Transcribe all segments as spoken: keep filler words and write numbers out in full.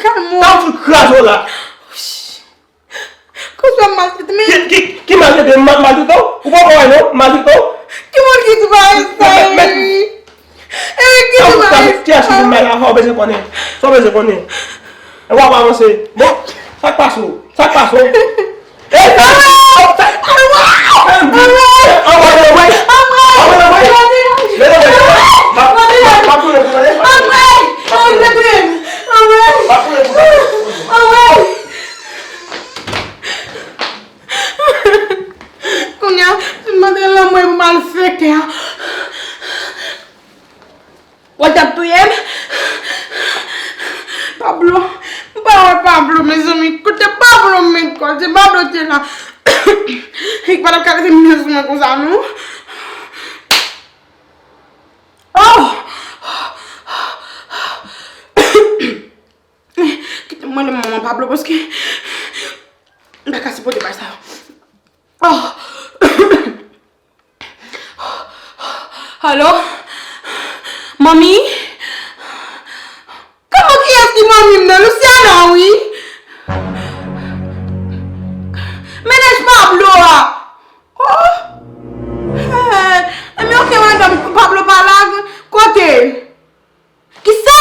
Kalme w. Sa m fout kraze w la. Konsa w ap maltrete m. Ki, ki, ki maltrete m? M ap maltrete w? Ou poko wè non, m maltrete w? Ki moun ki di bagay sa, Eric? Eric, ki di bagay sa? Ti achte pou m bay la, sa w bezwen konnen? Sa w bezwen konnen? Ann, w ap avanse. Bon, sa k pase w? Sa k pase w? Ey, anmwey! Anmwey! Anmwey! Anmwey! Anmwey! Anmwey! Anmwey! Anmwey! Anmwey! Anmwey! Anmwey! Anmwey! Anmwey! Anmwey! Kounye a, m antre nan lanmò pou m al fè kè a. Ou t ap touye m? Pablo, m pa wè Pablo, mezanmi. Kote Pablo m met kò l? Se Pablo te la. Li pa t ap ka leve men sou mwen konsa, non. Oh! Kite m rele manman Pablo, paske m pa ka sipòte bagay sa yo. Oh! Alo? Manmi? Kòman, kiyès ki manmi m nan? Luciana, wi. Mennaj Pablo a. Oh! Hey, ebyen, oke, madanm, Pablo pa la, kote? Kisa?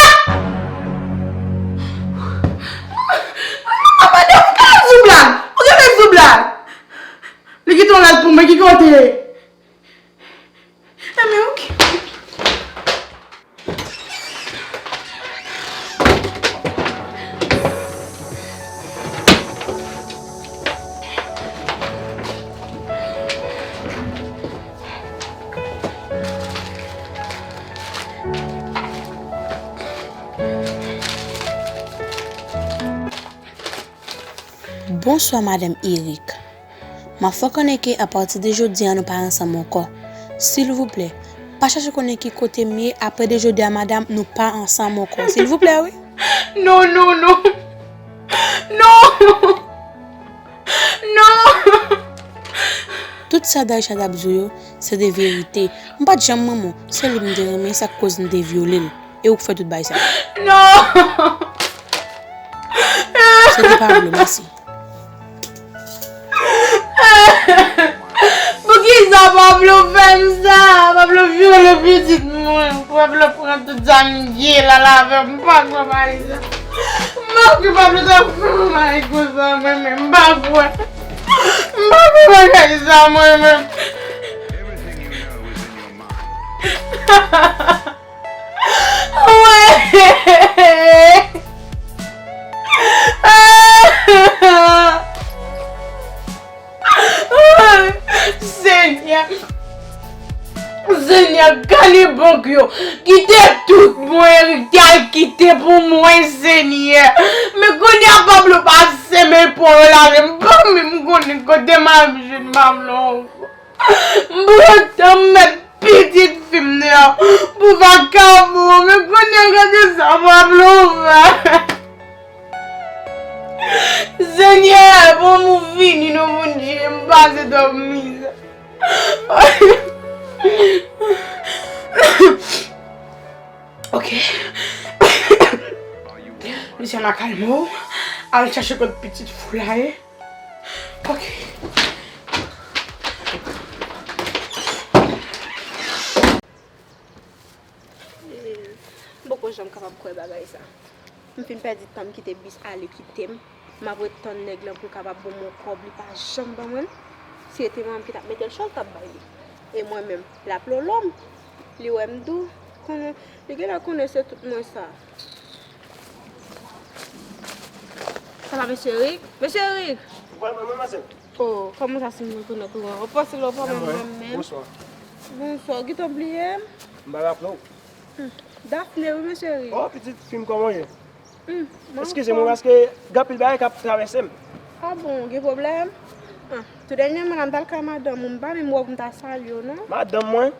Mwen mande w, ou genlè sou blag? Ou genlè sou blag? Li kite yon lèt pou mwen, ki kote? Ebyen, oke. Bonswa, madanm Eric. M ap fè w konnen ke apati de jodi a, nou pa ansanm ankò. Silvouplè, pa chache konnen ki kote m ye. Apre de jodi a, madanm, nou pa ansanm ankò. Silvouplè, wi. Non, non, non. Non! Non! Tout sa Daïcha t ap di w yo, se de verite. M pa t janm renmen w, se li m te renmen, sa k koz m te vyole l. E ou k fè tout bagay sa. Non! Se te Pablo, mèsi. Poukisa Pablo fè m sa? Pablo vyole pitit mwen. Pablo pran tout sa m ye la, l avè m. M pa kwè bagay sa. M pa kwè Pablo t ap fè yon bagay konsa, mwen menm. M pa kwè. M pa kwè bagay sa, mwen menm. Wè. Senyè. Senyè, gade bank yo. Kite tout mwen, Eric te al kite pou mwen, Senyè. Men kounye a Pablo pa semen pon yo lave. M pa menm konnen kote m al jwenn Pablo ankò. M pran tan m met pitit fi m deyò pou vakabon, men kounye a gade sa Pablo fè. Senyè, bon, m vini non, Bondye, m pase twòp mizè. Ok. Luciana, kalme w. Al chache kot pitit fou la ye. Ok. M poko janm kapab kwè bagay sa. M fin pèdi tan m kite bis ale kite m. M ap ret tann nèg lan pou l kapab ban m yon kòb, li pa janm ban mwen l. Si se te mwen menm ki t ap mete l cho, l t ap bay li. E mwen menm, l ap lolo m. Li wè m dou, konnen, li genlè konnen se tout mwen sa. Sa va, mesye Eric? Mesye Eric! Ou pral mwen, manmzèl? Oh, kòman sa, si m retounen kouran? Ou panse lè w pa mwen menm? Bonswa. Bonswa, ou gentan bliye m? M pa raple w. Hmm. Daphné, wi, mesye Eric. Oh, pitit fi m, kòman w ye? Hmm, m anfòm. Eskize mwen, paske gen anpil bagay k ap travèse m. Ah bon, gen pwoblèm? Ah, tou dènyèman la, m t al kay madanm ou, m pa menm wè w pou m ta salye w, non. Madanm mwen?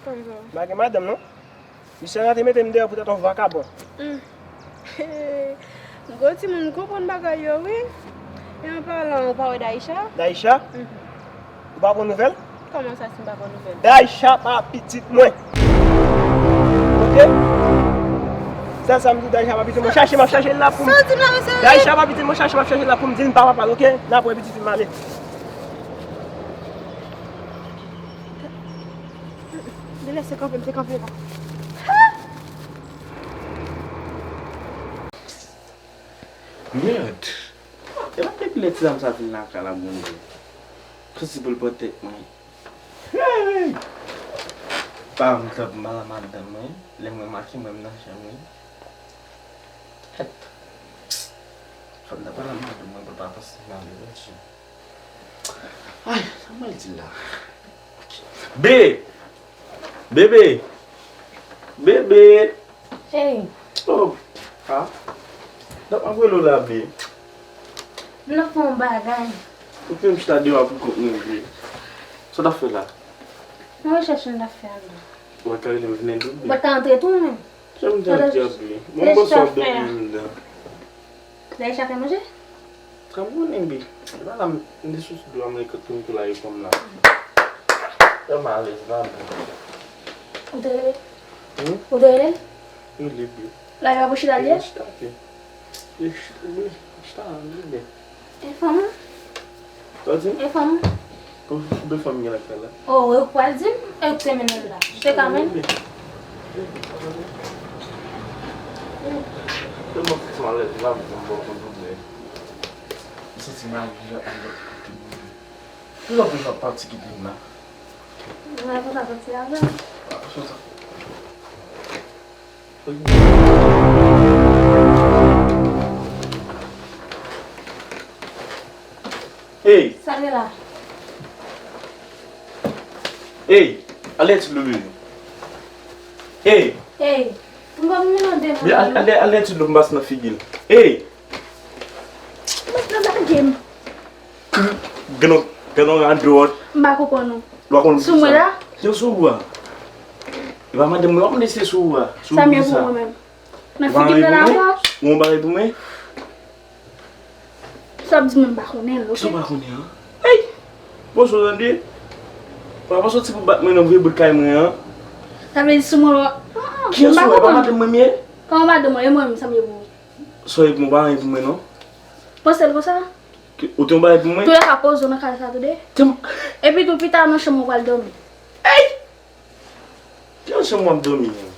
Kòmsa? M pa gen madanm, non. Misye la te mete m deyò poutèt yon vakabon. Hmm. M gon timoun konprann bagay yo, wi. E an palan, ou pa wè Daïcha? Daïcha? Mhm. Ou pa pran nouvèl? Kòman sa, si m pa pran nouvèl? Daïcha pa pitit mwen. Ok? Sèl sa m di w, Daïcha pa piti, mwen chache, m ap chache l la pou m. Sa w di m la, mesye? Daïcha pa piti, mwen chache, m ap chache l la pou m di l m pa papa l, oke? N ap wè pitit fi m ale. Genlè se kanpe m te kanpe la. Mèd! E pa depi lè ti dam sa vin lakay la, Bondye. Santi pou l pran tèt mwen. Hey! Pa m t ap mal a madanm mwen, lè mwen make mwen m nan chanm mwen. Kèt. Fò m ta pale a madanm mwen pou l pa panse nan de vèti. Ay, sa mwen di la. Be! Bebe! Bebe! Hey! Oh! Ha? Donk, mwen rele w la, Be. M nan fè yon bagay. Ou fè m chita deyò a pou kont mwen, Be. Sa w t ap fè la? Yon rechèch m t ap fè anndan. Ou pa ka rele m vin ede w, Be? Ou pa ka antre tou, menm? Sa m te ap di a, Be? Mwen panse w ap dòmi anndan. Daïcha fè manje? Sa m konnen, Be. E pa la m, m te soti dlo a, m rekont konn tou la e kòm la. Fè m alèz la, Be. Ou te rele? Hmm? Ou te rele? Rele, Be. La, e pa pou chita l ye? Chita, Be. E chita, Be. Chita, Be. E fanm ou? Sa w di? E fanm ou? Konbyen fanm gen lakay la? Oh, ou pral di m, e ou te mennen l la. Ou te ka mennen l? Tèlman fouti m alèz la, m konn bò konn pwoblèm. M santi m al viv ak yon lòt kote moun. Toujou, toujou ap pati kite m la. Mwen, pou sa soti avè m. Ah, se sa. Hey! Sa gen la? Hey! Ale ti lou bebe. Hey! Hey! M pa vin nan de moun. Ale, ale ti lou m pase nan figi l. Hey! Mwen nan lage m. Gade, gade yon radwòt. M pa konprann ou. Ou pa konn sou mwen la? Yo sou ou a. E pa madanm mwen, w ap mande si se sou ou a. Sa m ye pou mwen menm? Nan figi m nan la ankò? Ou yon bagay pou mwen? Sa w ap di mwen m pa konnen l, oke? Sa w pa konnen an? Ey! Bon, sa w tande? Ou pa soti pou bat mwen nan vye bout kay mwen an. Sa vle di sou mwen w ap... Kiyès ou? E pa madanm mwen m ye? Kòman madanm mwen? E mwen menm, sa m ye pou ou? Sa w ye pou mwen, w pa anyen pou mwen non. Panse l konsa? Ou te yon bagay pou mwen? Toulèka poze w nan kay sa tande. Epi tou pita nan chanm ou pral dòmi. Ey! Ki nan chanm w ap dòmi an?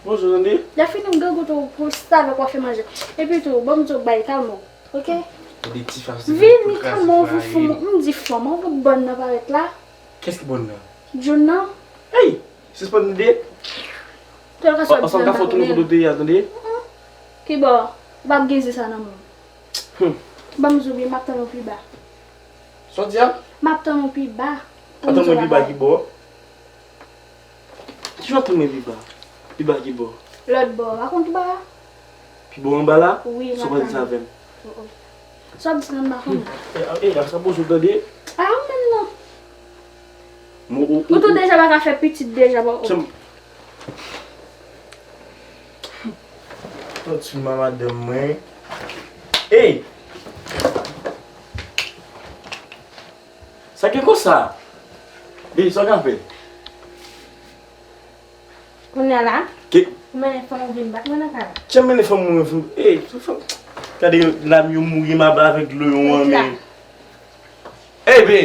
Bonjou tande. Lè fini m gangout ou pou save w ap fè manje. Epi tou, ban m di w bay kalme w, oke? Vini kalme w, ou fout m di fanm an, ou fout bòn nan parèt la. Kiyès ki bòn nan? John nan. Ey! Sispann tande. Tèlka sa w ap di la m pa konnen l. Ki bò? Ou p ap gen zen sa nan men w. Hmm. Ban m di w byen, m ap tann ou pi ba. Sa w di a? M ap tann ou pi ba. Pou m di w bagay. Atann mwen pi ba ki bò? Ki jan w ap tann mwen pi ba? Pi ba ki bò? Lòt bò. Ou pa konn pi ba a? Pi bò anba la? Wi, m ap tann. Sa w pral di sa avè m? Oh, oh. Sa w ap di la m pa konnen. Hmm. E, e, e, sa poze w tande? A, ou menm non. Ou tou deja pa ka fè pitit deja, bon. Tòti m a madanm mwen. Ey! Sa gen konsa? Baby, sa w gen fè? Kounye a la, ou mennen fanm ou vin bat mwen nan kay la. Jan m mennen fanm mwen vin, ey, fanm, gade lam yo mouri m ap avèk dlo yo an men. Ey, be!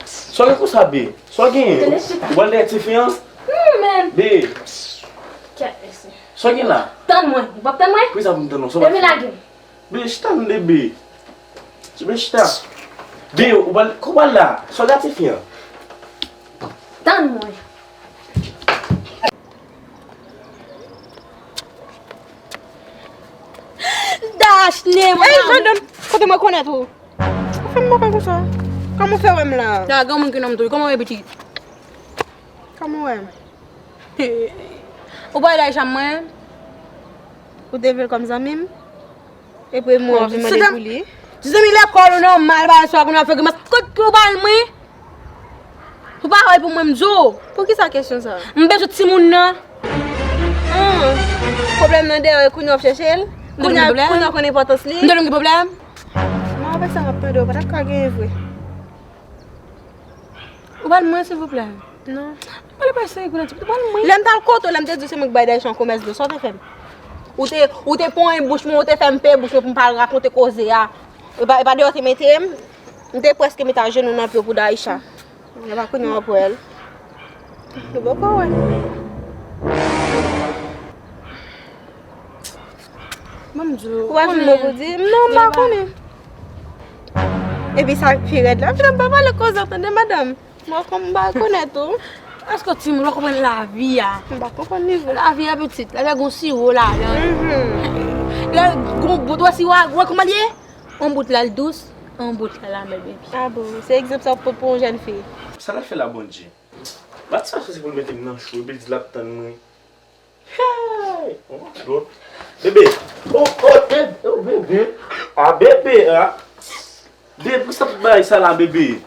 Sa w gen konsa, be? Sa w genyen? Ou pral dèyè tifi an? Hmm, men. Be! Kèt mesye. Sa w gen la? Tann mwen. Ou p ap tann mwen? Poukisa pou m tann ou? Sa w pral fè? Lage m. Be, chita tande, be. Be, chita. Be, ou pral, kote w pral la? Sa w gen ak tifi an? Tann mwen. Dachne, mwen. Ey, Jordan, kote mwen konèt ou? Ou fè m bagay konsa? Kòman w fè wè m la? La, granmoun ki nonm tou, kòman w ye pitit? Kòman w wè m? Ou pa wè Daïcha mwen? Ou te vle l kòm zanmi m? Epi mwen, w ap vin mande pou li? Ti zanmi lekòl ou nòmal, bagay sa kounye a fè grimas. Kot ki w pral mwen? Ou pa wè pou mwen m di w. Poukisa kesyon sa? M bezwen timoun nan. An, pwoblèm nan dèyè, kounye a w ap chèche l? Kounye a, kounye a w konn enpòtans li? M te vle m gen pwoblèm? Non, avèk sa m ap tande, w pa t ap ka genyen vre. Ou pral mwen, silvouplè? Non. Pale pa seri kounye ti pito, pale mwen. Lè m t al kote w, lè m te di w se mwen k bay Daisha yon komès dlo, sa w te fè m? Ou te, ou te ponyen bouch mwen, ou te fè m peye bouch mwen pou m pa al rakonte koze a. E pa, e pa deyò w te mete m? M te prèske met ajenou nan pye w pou Daisha. E pa kounye a w ap wè l. Nou poko wè. Ban m di w, ou pa jwenn mo pou di m? Non, m pa konnen. Epi sa k pi rèd la, m pa pale koze w tande, madanm. Mwen kòm m pa rekonèt ou. Èske w timoun, w pa konprann lavi a? M pa konprann nivo. Lavi a pitit, lavi a gon siwo ladan. Mhm. Lè gon bout, wè siwo a, wè kòman l ye? On bout la l dous, on bout la l amè, baby. Ah bon, se egzanp sa w pot pou yon jèn fi. Sa l ap fè la, Bondye? Bat sa se pou l mete m nan cho, epi l di l ap tann mwen. Hey! Oh my God. Bebe! Oh, oh, bebe! Oh, bebe! Ah, bebe! Ah! Bebe, pou sa tout bagay sa la, bebe?